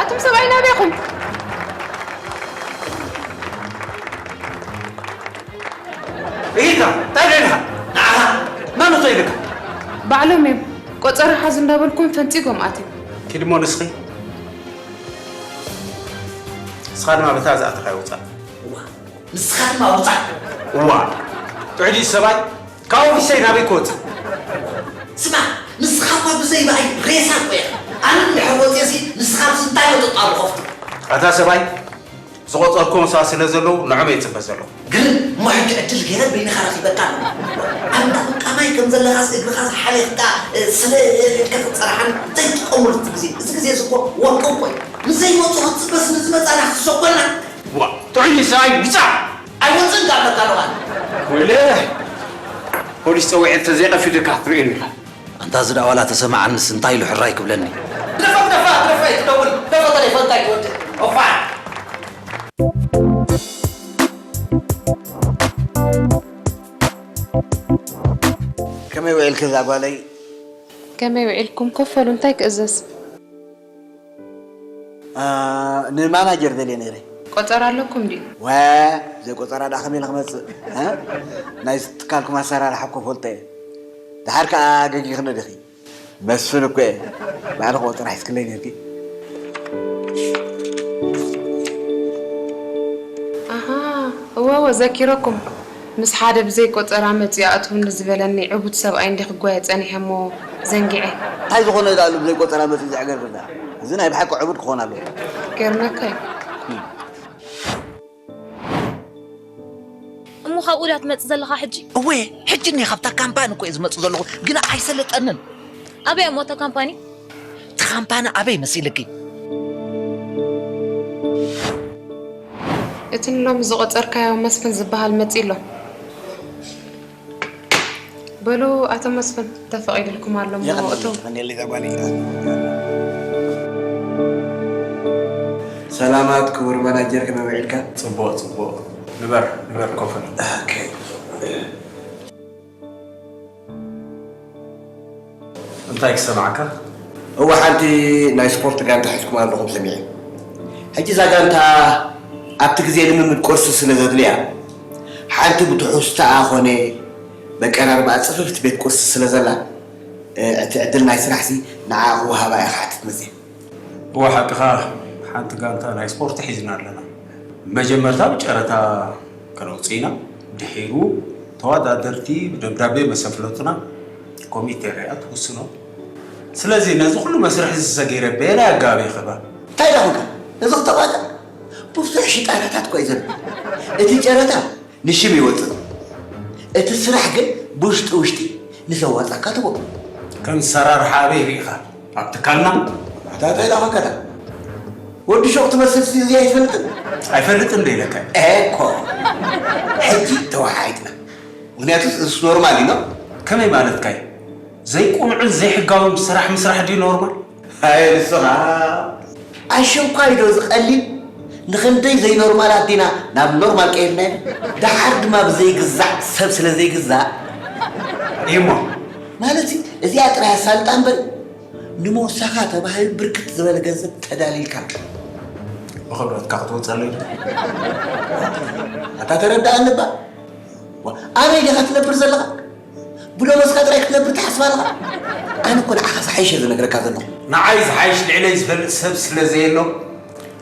ኣቱም ሰብኣይ ናበይኹም? ኢልካ እንታይ ደልካ? ንዓኻ መን እቶ ኢልካ? ባዕሎም እዮም። ቆጸራ ሓዙ እንዳበልኩም ፈንጺጎም ኣትዮም። ኪድሞ ንስኺ ንስኻ ድማ በታ ዝኣተኻዮ ውፃእ። እዋ ንስኻ ድማ ውፃእ። እዋ ጥዑይ ድዩ ሰብኣይ? ካብ ኦፊሰይ ናበይ ክወፅእ? ስማ ንስኻ እኳ ብዘይ ብኣይ ሬሳ እኮ ኢኻ። ኣነ እንድሕር ወፅየ ሲ ንስኻ ምስ እንታይ መጠጣ ኣለኸፍቱ? ኣታ ሰብኣይ ዝቆፀርኩም ሰባት ስለ ዘለዉ ንዖም እየ ዝፅበ ዘለኹ። ግርም እሞ ሕጂ ዕድል ገይረ በይንኻ ረኺበካ ኣለኹ። ኣንታ ቁንቃማይ ከም ዘለኻስ እግርኻ ሓሊኽካ ስለ ኢልካ ክትፀርሓኒ ዘይትጥቀመሉ እቲ ግዜ። እዚ ግዜ እዚ እኮ ወርቂ እኮ እዩ። ንዘይመፁ ክትፅበስ ንዝመፃና ክትሰጎና። ዋ ጥዑይ ሰብኣይ ውፃእ! ኣይወፅን ዳበካ ኣለኻ። ወይለ ፖሊስ ፀዊዐ እንተዘይቐፊድካ ክትርእየኒ ኢኻ። ኣንታ እዚ ደኣ ዋላ ተሰማዓንስ እንታይ ኢሉ ሕራይ ክብለኒ። ግደፋ ግደፋ ግደፋ ኣይትደውል ግደፋ ተሌፎንካ ኣይትወድእ ኦፋ። ከመይ ውዒልኪ እዛ ጓለይ? ከመይ ውዒልኩም? ኮፍ በሉ እንታይ ክእዘዝ? ንማናጀር ደልየ ነይረ። ቆጸራ ኣለኩም ድዩ? ወ ዘይቆጸራ ደኣ ከመይ ኢለ ክመጽእ? እ? ናይ ትካልኩም ኣሰራርሓ እኮ ፈልጦ እየ። ደሓር ከኣ ገጊኽኒ ዲኺ? መስፍን እኮ እየ። ባዕልኺ ቆጸራ ሒዝክለይ ነይርኪ። ኣሃ እወ እወ ዘኪረኩም። ምስ ሓደ ብዘይ ቆጸራ መጺኡ ኣእትውኒ ዝበለኒ ዕቡድ ሰብኣይ እንድየ ክጓየ ጸኒሐ እሞ ዘንጊዐ። እንታይ ዝኾነ ደኣ ኣሎ ብዘይ ቆጸራ መጺኡ ዘዕገርግር ደኣ? እዚ ናይ ብሓቂ ዕቡድ ክኾን ኣለዎ። ክገርመካ እዩ። እሞ ካብኡ ድያ ትመጽእ ዘለኻ ሕጂ? እወ፣ ሕጂ እኒሀ ካብታ ካምፓኒ እኮ እየ ዝመጽእ ዘለኹ፣ ግና ኣይሰለጠንን። ኣበይ እሞ እታ ካምፓኒ? እቲ ካምፓኒ ኣበይ መሲልኪ? እቲ ንሎሚ ዝቖጸርካዮ መስፍን ዝበሃል መጺኡ ኣሎ። በሉ ኣቶ መስፍን፣ ተፈቒዱልኩም ኣሎ እሞ እተው። የቐንየለይ እዛ ጓለይ። ሰላማት ክቡር ማናጀር፣ ከመይ ውዒልካ? ጽቡቕ ጽቡቕ። ንበር ንበር ኮፍ በል። ኦኬ። እንታይ ክሰማዕካ? እወ ሓንቲ ናይ ስፖርት ጋንታ ሒዝኩም ኣለኹም ሰሚዐ። ሕጂ እዛ ጋንታ ኣብቲ ግዜ ልምምድ ቁርሲ ስለ ዘድልያ ሓንቲ ብትሑዝትኣ ኾነ በቀራርባኣ ጽፍፍቲ ቤት ቁርሲ ስለ ዘላ እቲ ዕድል ናይ ስራሕሲ ንዓኣ ክወሃባ እየ ክሓትት መጽየ። እወ ሓቅኻ ሓንቲ ጋንታ ናይ ስፖርት ሒዝና ኣለና። መጀመርታ ብጨረታ ከነውጽእ ኢና። ድሒሩ ተወዳደርቲ ብደብዳቤ ምስ ኣፍለጡና ኮሚቴ ርኣ ትውስኖ። ስለዚ ነዚ ኩሉ መስርሕ እዚ ሰጊረ በየናይ ኣገባብ እየ ክህባ? እንታይ ደኣ ኮንካ? እዚ ክተቋጨ ብዙሕ ሽጣራታት እኮ እዩ ዘሎ። እቲ ጨረታ ንሽም ይወጽእ። እቲ ስራሕ ግን ብውሽጢ ውሽጢ ንዘዋጻካ ትቦ። ከም ሰራርሓ ኣበይ ርኢኻ? ኣብ ትካልና? ኣታ እንታይ ደኣ ኮንካ እታ ወዲ ሹቕ ትመስል ሲ እዚ ኣይትፈልጥን? ኣይፈልጥን ዶ ኢለካ? ኤኮ ሕጂ ተወሓሒጥና። ምክንያቱ እሱ ኖርማል እዩ ነው። ከመይ ማለትካ እዩ? ዘይቁኑዕን ዘይሕጋውን ስራሕ ምስራሕ ድዩ ኖርማል? ኣየ ንስኻ ኣሸንኳይ ዶ ዝቐልል ንኽንደይ ዘይኖርማላት ዲና ናብ ኖርማል ቀይርናዮ? ደሓር ድማ ብዘይግዛዕ ሰብ ስለ ዘይግዛእ እዩሞ። ማለት እዚኣ ጥራይ ኣሳልጣ እምበር ንመወሳኻ ተባሂሉ ብርክት ዝበለ ገንዘብ ተዳሊልካ ብኽብረትካ ክትወፀለይ ዶ? ኣታ ተረዳኣኒ እባ። ኣበይ ዲኻ ትነብር ዘለኻ? ብደሞዝካ ጥራይ ክትነብር ትሓስብ ኣለኻ? ኣነ እኮ ንዓኻ ዝሓይሽ እየ ዝነግረካ ዘለኹ። ንዓይ ዝሓይሽ ልዕለይ ዝፈልጥ ሰብ ስለ ዘየሎ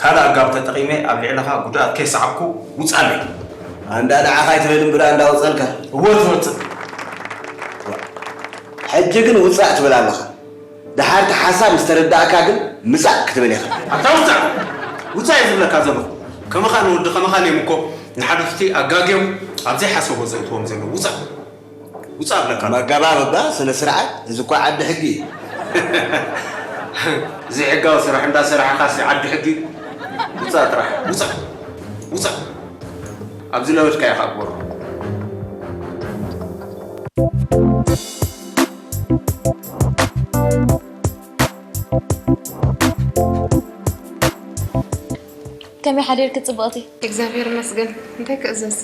ካልእ ኣጋብ ተጠቒመ ኣብ ልዕለኻ ጉድኣት ከይሰዓብኩ ውጻለይ። ኣንዳ ንዓኻ ኣይትበል እምብር ኣንዳ ወጸልካ። እወ ትወጽእ። ሕጂ ግን ውጻእ ትብል ኣለኻ። ደሓር እቲ ሓሳብ ምስ ተረዳእካ ግን ምጻእ ክትብል ኢኻ። ኣታ ውጻእ! ውጻእ እየ ዝብለካ ዘለኹ። ከመኻ ንወዲ ከመኻ እዮም እኮ ንሓለፍቲ ኣጋግዮም ኣብ ዘይሓሰቦ ዘእትዎም ዘለዉ። ውጻእ! ውጻእ እብለካ ኣለኹ። መገባብ እባ ስነ ስርዓት፣ እዚ እኮ ዓዲ ሕጊ እዩ። ዘይሕጋዊ ስራሕ እንዳሰራሕኻሲ ዓዲ ሕጊ? ውጻእ ጥራሕ፣ ውጻእ! ውጻእ! ኣብዚ ለበድካዮ ኢኻ ግበሮ። ከመይ ሓዲርኪ ጽብቕቲ? እግዚኣብሔር ይመስገን። እንታይ ክእዘዝ?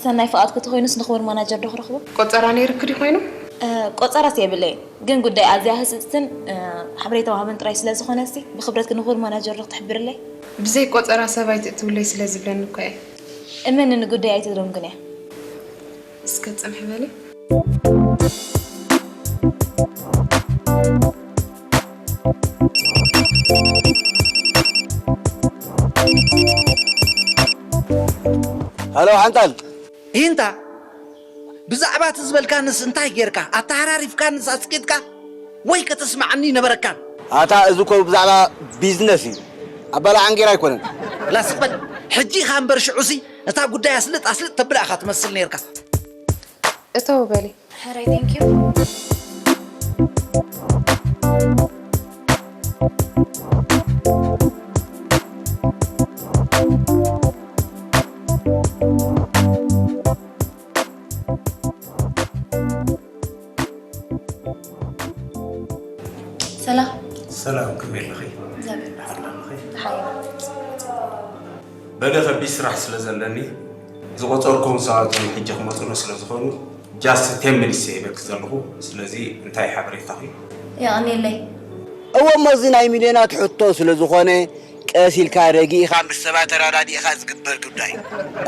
ሰናይ ፍቓድኪ ተኾይኑስ ንኽቡር ማናጀር ዶ ክረኽቦ? ቆጸራ ነይርኪ ድዩ ኮይኑ? እ፣ ቆጸራስ የብለይን፣ ግን ጉዳይ ኣዝያ ህጽጽትን፣ እ፣ ሓበሬታ ወሃብን ጥራይ ስለ ዝኾነሲ ብኽብረትኪ ንኽቡር ማናጀር ዶ ክትሕብርለይ? ብዘይ ቆጸራ ሰብ ኣይትእትውለይ ስለ ዝብለኒ እኮ እየ። እመኒ ንጉዳይ ኣይትድረምግን እያ። እስከ ጽንሕ በሊ። ሃሎ ሓንጣል። ኢንታ ብዛዕባ እቲ ዝበልካንስ እንታይ ጌርካ? ኣተሃራሪፍካንስ ኣስቂጥካ? ወይ ከተስምዓኒ ነበረካን? ኣታ እዚ እኮ ብዛዕባ ቢዝነስ እዩ። ኣባላዓን ጌራ ኣይኮነን። ላስቕ በል። ሕጂ ኢኻ እምበር ሽዑሲ እታ ጉዳይ ኣስልጥ ኣስልጥ ተብላ ኢኻ ትመስል ኔርካ። እተው በሊ። ሕራይ፣ thank you። ሰላም። ሰላም፣ ከመይ ኣለኺ? እግዚኣብሔር ይመስገን። ደሓን ኣለኺ? ደሓን እየ። በለ ከቢድ ስራሕ ስለ ዘለኒ ዝቆጸርኩም ሰባት እውን ሕጂ ክመጹና ስለ ዝኾኑ just ten minutes እየ ሂበኪ ዘለኹ። ስለዚ እንታይ ሓበሬታኺ? የቐንየለይ። እወ እሞ እዚ ናይ ሚልዮናት ሕቶ ስለ ዝኾነ ቀስ ኢልካ ረጊእኻ ምስ ሰባት ተረዳዲእኻ ዝግበር ጉዳይ።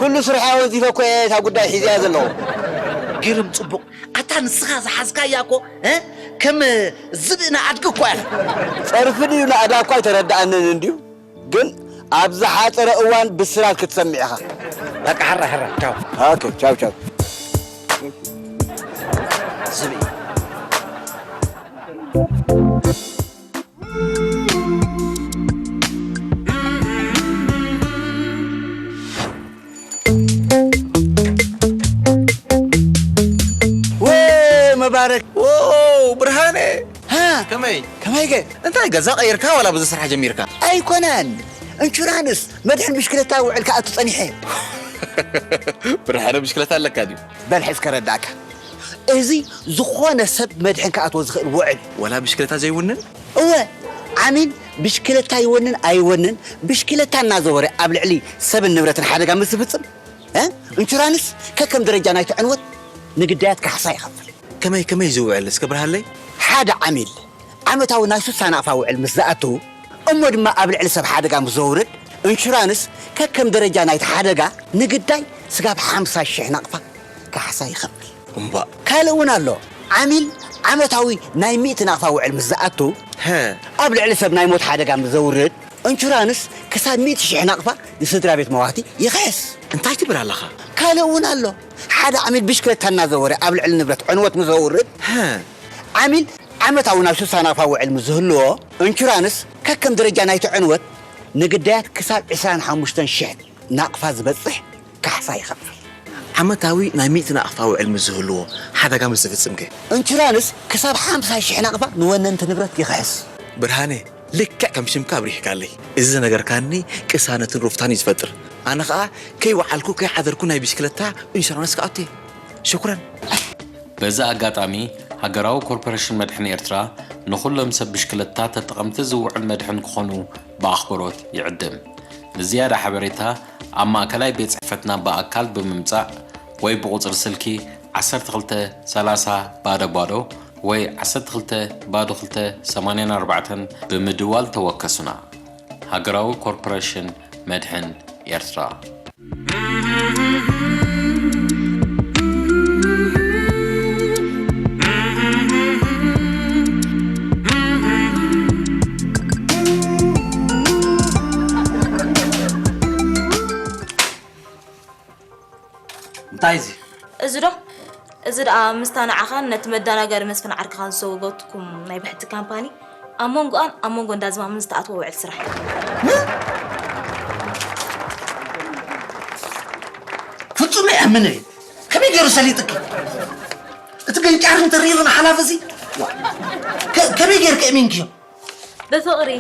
ኩሉ ስርሐይ ኣወንዚፈ እኮ እየ እታ ጉዳይ ሒዘያ ዘለኹ። ግርም ጽቡቕ። ኣታ ንስኻ ዝሓዝካያ እኮ፣ እ? ከም ዝብኢ ንኣድጊ እኮ እያ። ጸርፊ ድዩ ናእዳ እኳ ኣይተረድኣንን እንድዩ። ግን ኣብ ዝሓጸረ እዋን ብስራት ክትሰምዕ ኢኻ። በቃ ሕራ፣ ሕራ፣ ቻው። ኦኬ፣ ቻው፣ ቻው። ዝብኢ። ወይ መባረክ። ዎ፣ ብርሃነ። ሃ? ከመይ? ከመይ ከ? እንታይ ገዛ ቀይርካ ዋላ ብዙ ስራሕ ጀሚርካ? ኣይኮነን። ኢንሹራንስ መድሕን ብሽክለታ ውዕል ክኣቱ ጸኒሐ። ብርሃነ ብሽክለታ ኣለካ ድዩ? በል ሕዝ ከረዳእካ። እዚ ዝኾነ ሰብ መድሕን ክኣትዎ ዝኽእል ውዕል። ዋላ ብሽክለታ ዘይውንን? እወ፣ ዓሚል ብሽክለታ ይወንን ኣይወንን፣ ብሽክለታ እናዘወረ ኣብ ልዕሊ ሰብን ንብረትን ሓደጋ ምስ ዝፍጽም፣ እ? ኢንሹራንስ ከከም ደረጃ ናይቲ ዕንወት ንግዳያት ካሕሳ ይኸፍል። ከመይ፣ ከመይ ዝውዕል እስከ ብርሃለይ? ሓደ ዓሚል ዓመታዊ ናይ ሱሳ ናቕፋ ውዕል ምስ ዝኣቱ፣ እሞ ድማ ኣብ ልዕሊ ሰብ ሓደጋ ምስ ዘውርድ፣ ኢንሹራንስ ከከም ደረጃ ናይቲ ሓደጋ ንግዳይ ስጋብ ሓምሳ ሽሕ ናቕፋ ካሕሳ ይኸፍል። እምባእ። ካልእ እውን ኣሎ። ዓሚል ዓመታዊ ናይ ሚእቲ ናቕፋ ውዕል ምስ ዝኣቱ፣ ሀ። ኣብ ልዕሊ ሰብ ናይ ሞት ሓደጋ ምስ ዘውርድ፣ ኢንሹራንስ ክሳብ ሚእቲ ሽሕ ናቕፋ ንስድራ ቤት መዋቲ ይኽሕስ። እንታይ ትብል ኣለኻ? ካልእ እውን ኣሎ። ሓደ ዓሚል ብሽክለታ እናዘወረ ኣብ ልዕሊ ንብረት ዕንወት ምስ ዘውርድ፣ ሀ። ዓሚል ዓመታዊ ናብ ሱሳ ናቕፋ ውዕል ምስ ዝህልዎ፣ ኢንሹራንስ ከከም ደረጃ ናይቲ ዕንወት ንግዳያት ክሳብ ዕስራን ሓሙሽተን ሽሕ ናቕፋ ዝበጽሕ ካሕሳ ይኸፍል። ዓመታዊ ናይ ሚእቲ ናቕፋ ውዕል ምስ ዝህልዎ፣ ሓደጋ ምስ ዝፍጽም ከ? ኢንሹራንስ ክሳብ ሓምሳ ሽሕ ናቕፋ ንወነንቲ ንብረት ይኽሕስ። ብርሃነ፣ ልክዕ ከም ሽምካ ኣብሪህካለይ። እዚ ዝነገርካኒ ቅሳነትን ሩፍታን እዩ ዝፈጥር። ኣነ ኸኣ ከይወዓልኩ ከይሓደርኩ ናይ ብሽክለታ ኢንሹራንስ ክኣቱ እየ። ሽኩረን። በዚ ኣጋጣሚ፣ ሃገራዊ ኮርፖሬሽን መድሕን ኤርትራ ንኹሎም ሰብ ብሽክለታ ተጠቐምቲ ዝውዕል መድሕን ክኾኑ ብኣኽብሮት ይዕድም። ንዝያዳ ሓበሬታ ኣብ ማእከላይ ቤት ጽሕፈትና ብኣካል ብምምጻእ ወይ ብቑጽሪ ስልኪ ዓሰርተ ክልተ ሰላሳ ባዶ ባዶ ወይ ዓሰርተ ክልተ ባዶ ክልተ ሰማንያን ኣርባዕተን ብምድዋል ተወከሱና። ሃገራዊ ኮርፖሬሽን መድሕን ኤርትራ። እንታይ እዚ? እዚ ዶ? እዚ ደኣ ምስታ ንዓኻን ነቲ መደናገሪ መስፍን ዓርክኻን ዝሰጎገትኩም ናይ ብሕቲ ካምፓኒ፣ ኣብ መንጎኣን ኣብ መንጎ እንዳ ዝማምን ዝተኣትወ ውዕል ስራሕ እዩ። ፍጹም ኣይኣምንን እየ። ከመይ ገይሩ ሰሊጥኪ? እቲ ገንጫርን ተሪርን ሓላፊ እዚ? ዋ፣ ከ-፣ ከመይ ገይርኪ ኣሚንክዮ? ብፍቕሪ።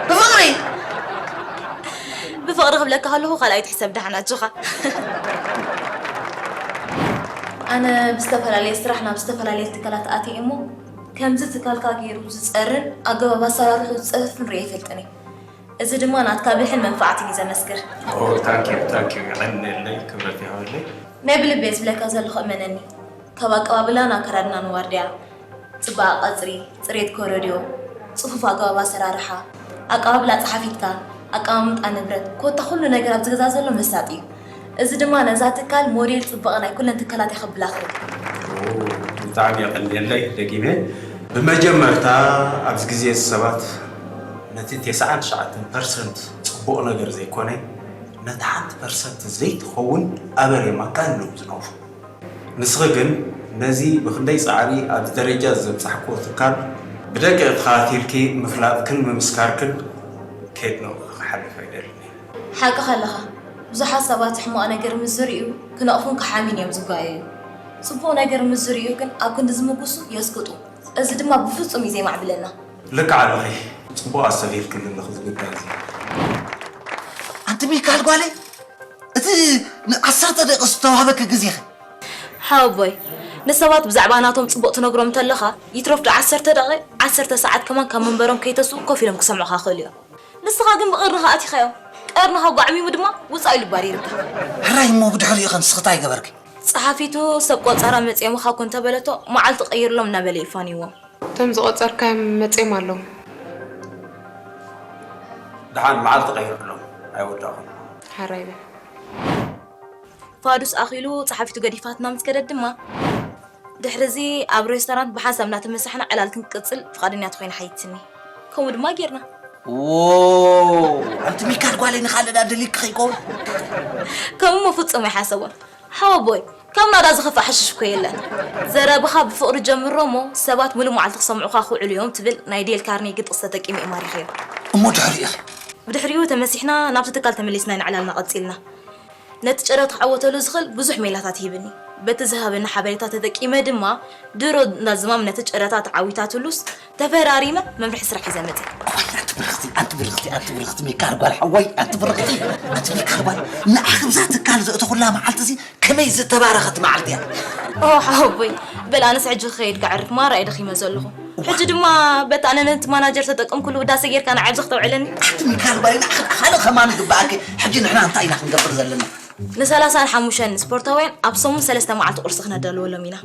ብፍቕሪ? ብፍቕሪ ክብለካ ከለኹ ካልኣይ ትሕሰብ ደሓን ኣጆኻ። ኣነ ብዝተፈላለየ ስራሕ ናብ ዝተፈላለየ ትካላት ኣትየ እሞ ከምዚ ትካልካ ገይሩ ዝጸርን ኣገባብ ኣሰራርሑ ዝጸፍፍን ርእየ ኣይፈልጥን እየ። እዚ ድማ ናትካ ብልሕን መንፋዕትን እዩ ዘመስክር። Oh, thank you, thank you. የቐንየለይ፣ ክብረት ይሃበለይ። ናይ ብልቢ እየ ዝብለካ ዘለኹ፣ እመነኒ። ካብ ኣቀባብላን ኣከዳድናን ዋርድያ፣ ጽባቐ ቀጽሪ፣ ጽሬት ኮረድዮ፣ ጽፉፍ ኣገባብ ኣሰራርሓ፣ ኣቀባብላ ጸሓፊትካ፣ ኣቀማምጣ ንብረት፣ ኮታ ኩሉ ነገር ኣብዚ ገዛ ዘሎ መሳጢ እዩ። እዚ ድማ ነዛ ትካል ሞዴል ጽባቐ ናይ ኩለን ትካላት እያ ከብላ ክእል። ብጣዕሚ የቐንየለይ ደጊመ። ብመጀመርታ ኣብዚ ግዜ ሰባት ነቲ ተስዓን ትሽዓተን ፐርሰንት ጽቡቕ ነገር ዘይኮነ፣ ነቲ ሓንቲ ፐርሰንት ዘይትኸውን ኣበሬማ ቃል ኢሎም ዝነብሩ። ንስኺ ግን ነዚ ብኽንደይ ጻዕሪ ኣብዚ ደረጃ ዘብጻሕክዎ ትካል ብደቂቕ ተኸታቲልኪ ምፍላጥክን ምምስካርክን ከየድነቕኩ ክሓልፍ ኣይደልን እየ። ሓቅኻ ኣለኻ። ብዙሓት ሰባት ሕማቕ ነገር ምስ ዝርእዩ ክነቕፉን ክሓምዩን እዮም ዝጓየዩ። ጽቡቕ ነገር ምስ ዝርእዩ ግን ኣብ ክንዲ ዝምጉሱ የስክጡ። እዚ ድማ ብፍጹም እዩ ዘየማዕብለና። ልክዕ ኣለኺ። ጽቡቕ ኣስተብሂልክሉ ኣለኺ እዚ ጉዳይ እዚ። ኣንቲ ሚካል ጓለይ፣ እቲ ንዓሰርተ ደቂቕ ዝተዋህበኪ ግዜኸ? ሓወቦይ፣ ንሰባት ብዛዕባ ናቶም ጽቡቕ ትነግሮም እንተለኻ፣ ይትረፍ ዶ ዓሰርተ ደቒቕ፣ ዓሰርተ ሰዓት ከማን ካብ መንበሮም ከይተስኡ ኮፍ ኢሎም ክሰምዑኻ ይኽእሉ እዮም። ንስኻ ግን ብቐርንኻ ኣቲኻዮም። ቀርንኻ ጓዕሚሙ ድማ ውጻእ ኢሉ ባሪርካ። ሕራይ እሞ ብድሕሪኡ ኸ ንስኺ እንታይ ገበርኪ? ጸሓፊቱ ሰብ ቆጸራ መጺኦምኻ እኮ እንተበለቶ፣ መዓልቲ ቀይርሎም እናበለ እዩ ፋንይዎም። እቶም ዝቖጸርካዮም መጺኦም ኣለዉ። ደሓን መዓልቲ ቀይርሎም ኣይወዳእኹን። ሕራይ በል። ፋዱስ ኣኺሉ ጸሓፊቱ ገዲፋትና ምስ ከደት ድማ፣ ድሕሪ እዚ ኣብ ሬስቶራንት ብሓንሳብ እናተመሳሕና ዕላል ክንቅጽል ፍቓደኛ ተኾይና ሓይትኒ። ከምኡ ድማ ጌርና። ዎ ኣንቲ ሚካል ጓለይ ንኻልእ ዳ ደሊክ ከይከውን። ከምኡ ፍጹም ኣይሓሰቦን። ሓወቦይ፣ ካብ ናዳ ዝኸፍእ ሓሽሽ እኮ የለን። ዘረብኻ ብፍቕሪ ጀምሮ እሞ ሰባት ሙሉእ መዓልቲ ክሰምዑኻ ክውዕሉ እዮም ትብል ናይ ዴል ካርኔጊ ጥቕሲ ተጠቂመ እየ ማሪኸዮ። እሞ ድሕሪኡ ኸ? ብድሕሪኡ ተመሲሕና ናብቲ ትካል ተመሊስና ኢና ዕላልና ቀጺልና። ነቲ ጨረታ ክዕወተሉ ዝኽእል ብዙሕ ሜላታት ሂብኒ። በቲ ዝሃበኒ ሓበሬታ ተጠቂመ ድማ ድሮ እንዳ ዝማም ነቲ ጨረታ ተዓዊታትሉስ ተፈራሪመ መምርሒ ስራሕ ሒዘ መጺእ። እዋይ ኣንቲ ብርኽቲ ኣንቲ ብርኽቲ ኣንቲ ብርኽቲ ሚካል ጓል ሓወይ ኣንቲ ብርኽቲ ኣንቲ ሚካል ጓል ንዓኺ ብዛ ትካል ዘእተኹላ መዓልቲ እዚ ከመይ ዝተባረኸት መዓልቲ እያ። ኦ ሓወቦይ በል ኣነስ ሕጂ ክኸይድ ክዕርፍ ማራ እየ ደኺመ ዘለኹ። ሕጂ ድማ በቲ ኣነ ነቲ ማናጀር ተጠቀምኩሉ ውዳሰ ጌርካ ንዓይ ኣብዚ ክተውዕለኒ። ኣንቲ ሚካል ጓል ንዓኺ ካልእ ከማን ይግበኣኪ። ሕጂ ንሕና እንታይ ኢና ክንገብር ዘለና? ንሰላሳን ሓሙሽተን ስፖርታውያን ኣብ ሰሙን ሰለስተ መዓልቲ ቁርሲ ክነዳልወሎም ኢና።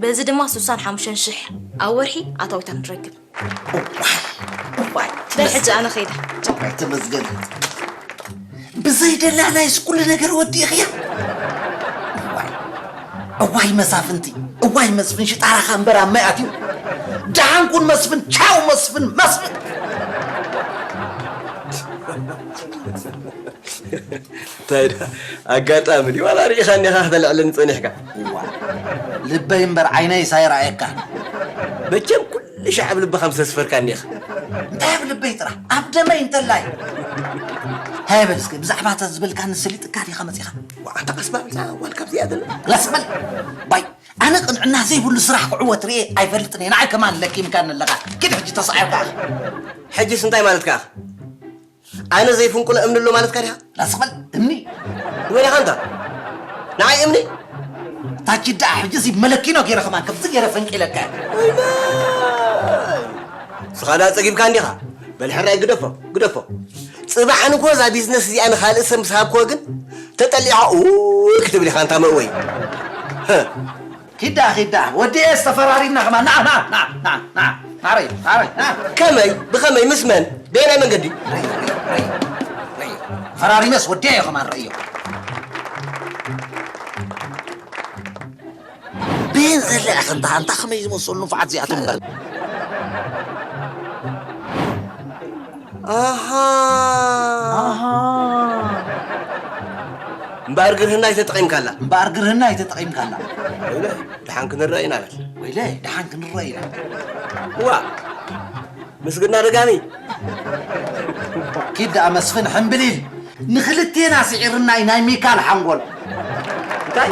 በዚ ድማ ስሳን ሓሙሽተን ሽሕ ኣብ ወርሒ ኣታዊታት ንረክብ። እዋይ እዋይ በል ሕጂ ኣነ ኸይደ። እዋይ ተመስገን። ብዘይ ደላላይስ ኩሉ ነገር ወዲእኽያ። እዋይ እዋይ መሳፍንቲ እዋይ መስፍን ሽጣራኻ እምበር ኣብ ማይ ኣትዩ። ደሓን ኩን መስፍን ቻው መስፍን መስፍን። እንታይ ደኣ ኣጋጣሚ ድዩ ዋላ ርኢኻኒ ኢኻ ክተልዕለኒ ጸኒሕካ? እዋ ልበይ እምበር ዓይነይስ ኣይረኣየካን። መቸም ኩሉ ሻዕ ኣብ ልብኻ ምስ ኣስፈርካኒ ኢኻ። እንታይ ኣብ ልበይ ጥራሕ ኣብ ደመይ እንተላይ። ሃየ በል እስከ ብዛዕባ እታ ዝበልካኒ ሰሊጥካ ዲኻ መጺኻ? ዋእ ኣንታ ቀስ በል እዛ ጓል ካብዚኣ ዘላ። ላስ በል ባይ ኣነ ቅንዕና ዘይብሉ ስራሕ ክዕወት ርእየ ኣይፈልጥን እየ። ንዓይ ከማን ለኪምካኒ ኣለኻ። ኪድ ሕጂ ተሳዒርካ ኢኻ። ሕጅስ እንታይ ማለትካ ኢኻ? ኣነ ዘይፍንቁሎ እምኒ ኣሎ ማለትካ ዲኻ? ላስቕ በል እምኒ። ንመን ኢኻ ኣንታ? ንዓይ እምኒ? ታች ደኣ ሕጂ እዚ መለኪኖ ገይረ ከማን ከምዚ ገይረ ፈንቂለካ። ወይለይ! ንስኻ ደኣ ጸጊብካ እንዲኻ? በል ሕራይ ግደፎ፣ ግደፎ። ጽባሕ ንግሆ እዛ ቢዝነስ እዚኣ ንኻልእ ሰብ ምስ ሃብክዎ ግን ተጠሊዕኻ ኡ ክትብል ኢኻ ኣንታ መእወይ። ኪዳ ኪዳ ወዲኤስ ተፈራሪምና ከማን ና ና ና ና ና ናረይ ናረይ ና ከመይ ብኸመይ ምስ መን በየናይ መንገዲ ፈራሪመስ ወዲኤዮ ከማን ረእዮ ቤን ዘለ ኣኸንታ ኣንታ ከመይ ዝመሰሉ ንፉዓት እዚኣቶም እምበር ኣሃ ኣሃ እምበኣር ግርህና ኣይተጠቒምካላ እምበኣር ግርህና ኣይተጠቒምካላ ወይለ ደሓን ክንረአ ኢና በል ወይለ ደሓን ክንረአ ኢና ዋ ምስግና ደጋሚ ኪድ ደኣ መስፍን ሕምብሊል ንኽልቴና ስዒርና እዩ ናይ ሚካል ሓንጎል እንታይ